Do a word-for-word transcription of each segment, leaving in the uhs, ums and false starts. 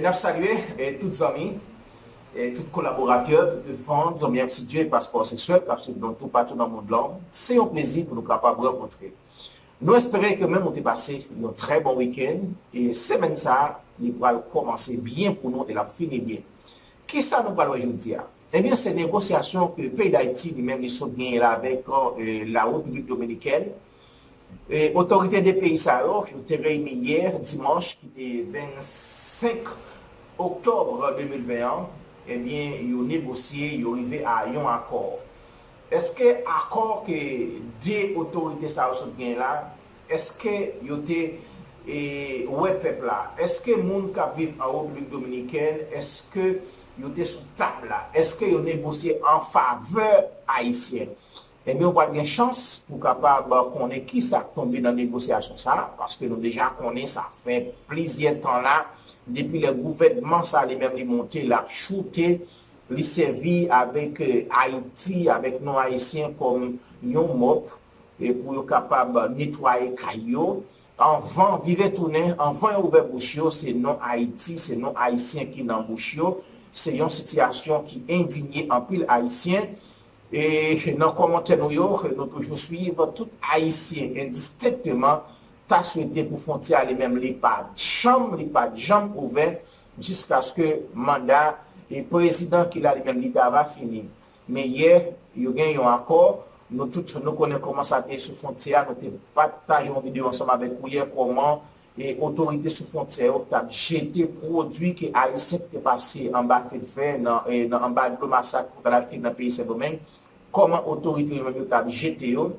N ap salye eh, tout zanmi, eh, tout kolaboratè, tout fan, zanmi ak Ti Dye, paspò seksyèl k ap swiv nou toupatou nan mond lan. Se yon plezi pou nou kapab rankontre. Nou espere ke menm ou te pase yon trè bon wikenn e semèn sa a, li pral kòmanse byen pou nou e l ap fini byen. Kisa nou pral wè jodi a? Ebyen, se negosyasyon ke peyi Dayiti li menm li sot genyen la avèk eh, la Repiblik Dominikèn. E otorite de peyi sa yo, yo te reyini yè, dimanch, ki te vennsenk oktòb de mil ven an, ebyen, yo negosye, yo rive a yon akò. Èske akò ke de otorite sa yo sot genyen la, èske yo te e, wè pèp la? Èske moun k ap viv an Repiblik Dominikèn, èske yo te sou tab la? Èske yo negosye an favè ayisyen? Ebyen, ou pral gen chans pou kapab konnen kisa k tonbe nan negosyasyon sa a, paske nou deja konnen sa fè plizyè tan la, depi lè gouvènman sa li menm li monte, l ap choute, li sèvi avèk eh, Ayiti, avèk non ayisyen kòm yon mòp, e pou yo kapab netwaye kay yo. Anvan, vire tounen, anvan yo ouvè bouch yo, se non Ayiti, se non ayisyen ki nan bouch yo. Se yon sitiyasyon ki endinye anpil ayisyen. E nan kòmantè nou yo, nou toujou swiv, tout ayisyen endistenkteman ta swete pou fwontyè a li menm li pa janm, li pa janm ouvè jiskaske manda e prezidan ki la li menm li ta va fini. Men yè, yo gen yon akò, nou tout nou konnen kòman sa te ye sou fwontyè a, nou te pataje yon videyo ansanm avèk ou yè, kòman e otorite sou fwontyè yo t ap jete pwodui ke ayisyen ki te pase anba fedfè, nan, e, nan anba dlo masak pou t al achte nan peyi Sendomeng, kòman otorite yo menm yo t ap jete yo.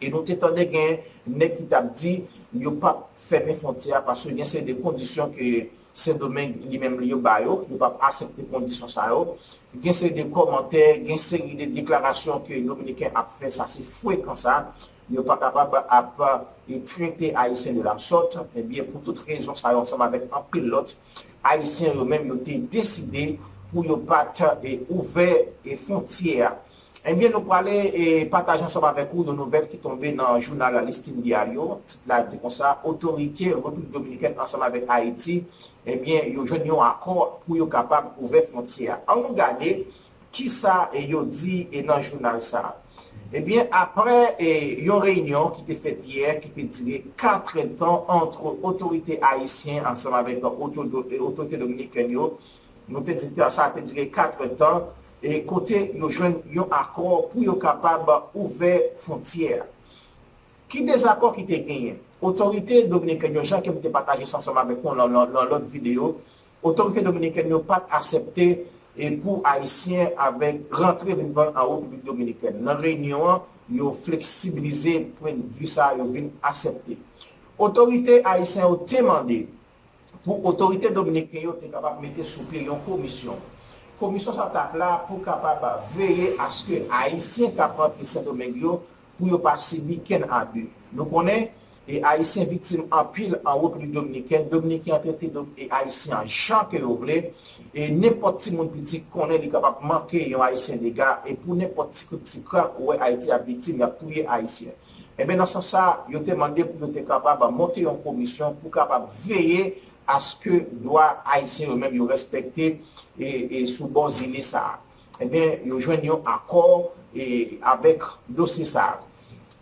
E nou te tande gen nèg ki t ap di yo p ap fèmen fwontyè a paske gen seri de kondisyon ke Sendomeng li menm li yo ba yo, yo p ap aksepte kondisyon sa yo. Gen seri de kòmantè, gen seri de deklarasyon ke Dominiken ap fè, sa se frekan sa. Yo pa kapab ap e, trete Ayisyen de lamsòt. Ebyen, pou tout rezon sa yo, ansanm avèk anpil lòt, Ayisyen yo menm yo te deside pou yo pa t e, ouvè e, fwontyè a. Ebyen, nou prale e, pataje ansanm avèk ou yon nouvèl ki tonbe nan jounal Listin Diario. Tit la di konsa, otorite Repiblik Dominikèn ansanm avèk Ayiti, ebyen, yo jwenn yon akò pou yo kapab ouvè fwontyè a. Ann nou gade kisa e, yo di e, nan jounal sa a. Ebyen, aprè e, yon reyinyon ki te fèt yè, ki te dire kat èdtan ant otorite ayisyen ansanm avèk oto-, e, otorite dominikèn yo, nou te di sa te dire kat èdtan, e kote yo jwenn yon akò pou yo kapab ouvè fwontyè a. Ki dezakò ki te genyen? Otorite dominikèn yo, jan ke m te pataje sa ansanm avèk nou nan, nan, nan lòt videyo, otorite dominikèn yo pa t aksepte e pou Ayisyen avèk rantre vin vann an Repiblik Dominikèn. Nan reyinyon an, yo fleksibilize pwennvi sa a, yo vin aksepte. Otorite ayisyen yo te mande pou otorite dominiken yo te kapab mete sou pye yon komisyon. Komisyon sa t ap la pou kapab veye aske Ayisyen k ap rantre Sendomeng yo pou yo pa sibi kenn abi. Nou konnen e Ayisyen viktim anpil an Repiblik Dominikèn. Dominiken an trete do, e Ayisyen an jan ke yo vle. E nenpòt timoun piti konnen li kapab manke yon Ayisyen dega. E pou nenpòt ti kout ti krak, ou wè Ayiti ap viktim, y ap touye Ayisyen. Ebyen, nan sans sa, yo te mande pou yo te kapab monte yon komisyon pou kapab veye aske dwa Ayisyen yo menm yo respekte e, e sou bò zile sa a. Ebyen, yo jwenn yon akò e, avèk dosye sa a.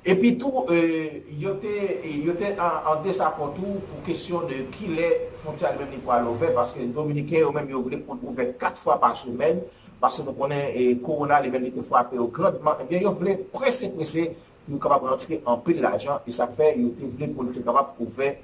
Epi tou, e, yo te, e, yo te an, an dezakò tou pou kesyon de kilè fwontyè a li menm li pral ouvè, paske Dominiken yo menm yo vle pou l ouvè kat fwa pa semèn, paske nou konnen e, kowona li menm li te frape yo grandman, ebyen, yo vle prese, prese pou yo kapab rantre anpil lajan, e sa fè yo te vle pou l te kapab ouvè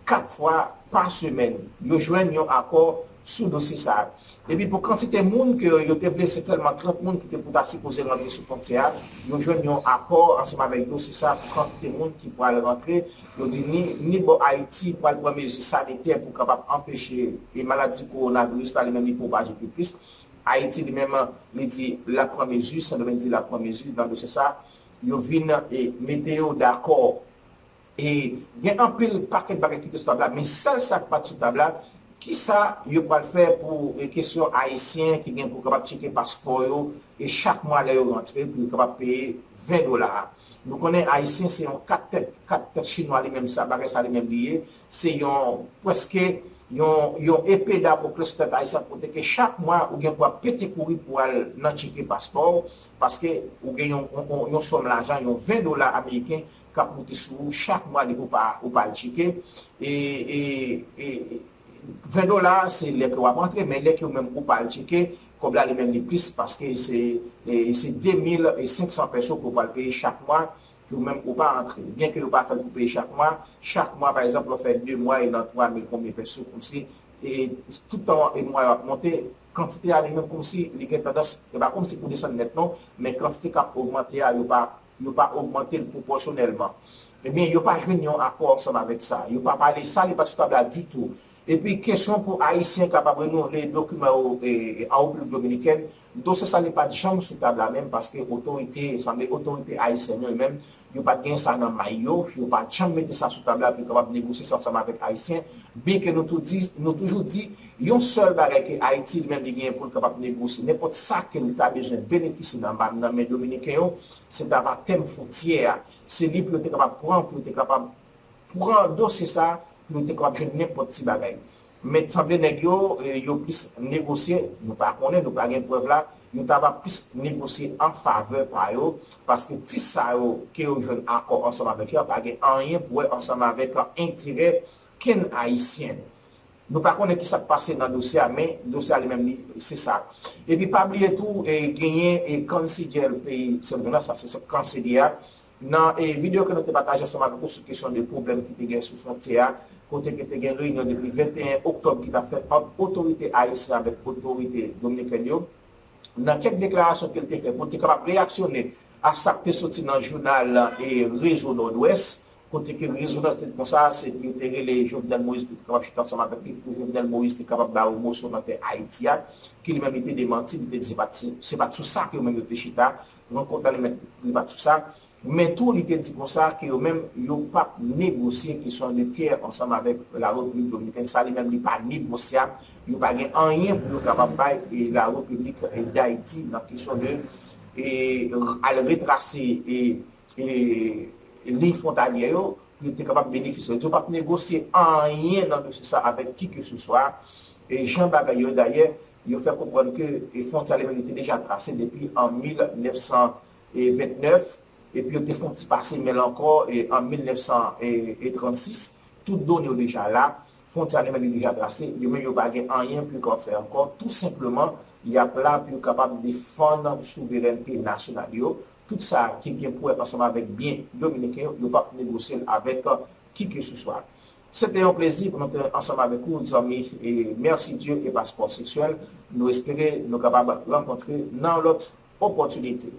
kat fwa pa semèn. Yo jwenn yon akò sou dosye sa a. Epi pou kantite moun ke yo te vle, se sèlman trant moun ki te pou ta sipoze rantre sou fwontyè a. Yo jwenn yon akò ansanm avèk dosye sa a pou kantite moun ki pral rantre. Yo di ni, ni bò Ayiti pral pran mezi sanitè pou kapab anpeche e maladi kowonaviris la li menm li pwopaje pi plis. Ayiti li menm li di l ap pran mezi, Sendomeng di l ap pran mezi nan dosye sa a. Yo vin e, mete yo dakò. E gen anpil pakèt bagay ki te sou tab la, men sèl sa k pa t sou tab la, kisa yo pral fè pou e, kesyon Ayisyen ki gen pou kapab tcheke paspò yo e chak mwa lè yo rantre, pou yo kapab peye ven dola a. Nou konnen Ayisyen se yon kat tèt, kat tèt chinwa li menm sa, bagay sa li menm li ye. Se yon prèske yon, yon epe Damokles sou tèt ayisyen, kote ke chak mwa ou gen pou ap pete kouri pou al nan tcheke paspò w, paske ou gen yon, yon, yon, yon sòm lajan, yon ven dola ameriken k ap moute sou ou chak mwa depi ou pa, ou pa al tcheke. E, e, e ven dola, se lè ke w ap antre, men lè ke ou menm ou pa al tcheke, kòb la li menm li plis, paske se, e, se de mil senk san peso ke w pral peye chak mwa, ke ou menm ou pa antre. Byen ke yo pa fè l pou peye chak mwa, chak mwa, pa egzanp, lè w fè de mwa, e nan twa mil konbyen peso, kòmsi, e tout tan e mwa yo ap monte, kantite a li menm kòmsi li gen tandans, e pa kòmsi pou desann nèt non, men kantite k ap ogmante a, yo pa, yo pa ogmante l pwopòsyonèlman. Ebyen, yo pa jwenn yon akò ansanm avèk sa. Yo pa pale sa, li pa t sou tab la ditou. Epi, kesyon pou Ayisyen kapab renouvle dokiman yo, e, e, an Repiblik Dominikèn, dosye sa li pa t janm sou tab la menm, paske otorite, sanble otorite ayisyèn yo menm, yo pa t gen sa nan may yo, yo pa t janm mete sa sou tab la pou yo kapab negosye sa ansanm avèk Ayisyen, byen ke nou tou di, nou toujou di, yon sèl bagay ke Ayiti li menm li genyen pou l kapab negosye, nenpòt sa ke li ta bezwen benefisye nan, nan men Dominiken yo, se ta va tèm fwontyè a. Se li pou yo te kapab pran, pou yo te kapab pran dosye sa pou yo te kapab jwenn nenpòt ti bagay. Men sanble nèg yo, e, yo plis negosye, nou pa konnen, nou pa gen prèv la, yo ta va plis negosye an favè pa yo, paske ti sa yo ke yo jwenn akò ansanm avèk yo, pa gen anyen pou wè ansanm avèk enterè kenn Ayisyen. Nou pa konnen ki sa k pase nan dosye a, men dosye a li menm li, se sa. Epi pa bliye tou, e, genyen, e, kansidye peyi Sendomeng la, sa se kansidye a, nan, e, videyo ke nou te pataje ansanm avèk ou sou kesyon de pwoblèm ki te gen sou fwontyè a, kote ke te gen reyinyon depi venteyen oktòb ki t ap fèt ant otorite ayisyen avèk otorite dominikèn yo, nan kèk deklarasyon ke l te fè pou l te kapab reyaksyone a sa k te soti nan jounal, e, Rezo Nòdwès, kote ke Rezo Nòdwès te di konsa, se pou yo te rele Jovenel Moïse pou te kapab chita ansanm avèk li, pou Jovenel Moïse te kapab ba yo moso nan tè Ayiti a, ke li menm li te demanti, li te di se pa t, se pa t sou sa ke yo menm yo te chita, rankont la li menm li pa t sou sa. Men tou, li te di konsa ke yo menm, yo p ap negosye kesyon de tè ansanm avèk la Repiblik Dominikèn. Sa li menm, li pa negosyab. Yo pa gen anyen pou yo kapab bay, e, la Repiblik, e, Dayiti nan kesyon de, e, al retrase, e, e, liy fwontalyè yo, pou yo te kapab benefisye. Yo di yo p ap negosye anyen nan dosye sa avèk ki ke se swa. E jan bagay yo, dayè, yo fè konprann ke, e, fwontyè li menm li te deja trase depi an mil nèf san vennèf, epi yo te fè yon ti pase men l ankò, e, an mil nèf san trannsis. Tout done yo deja la, fwontyè li menm li deja trase, yo menm yo pa gen anyen pou yo kapab fè ankò. Tou senpleman, y ap la pou yo kapab defann souverènte nasyonal yo. Tout sa ki gen pou wè ansanm avèk byen dominiken yo, yo p ap negosye l avèk ki ke se swa. Se te yon plezi pou nou te ansanm avèk ou, zanmi, e Mercidieu e Paspò Seksyèl. Nou espere nou kapab rankontre nan lòt opòtinite.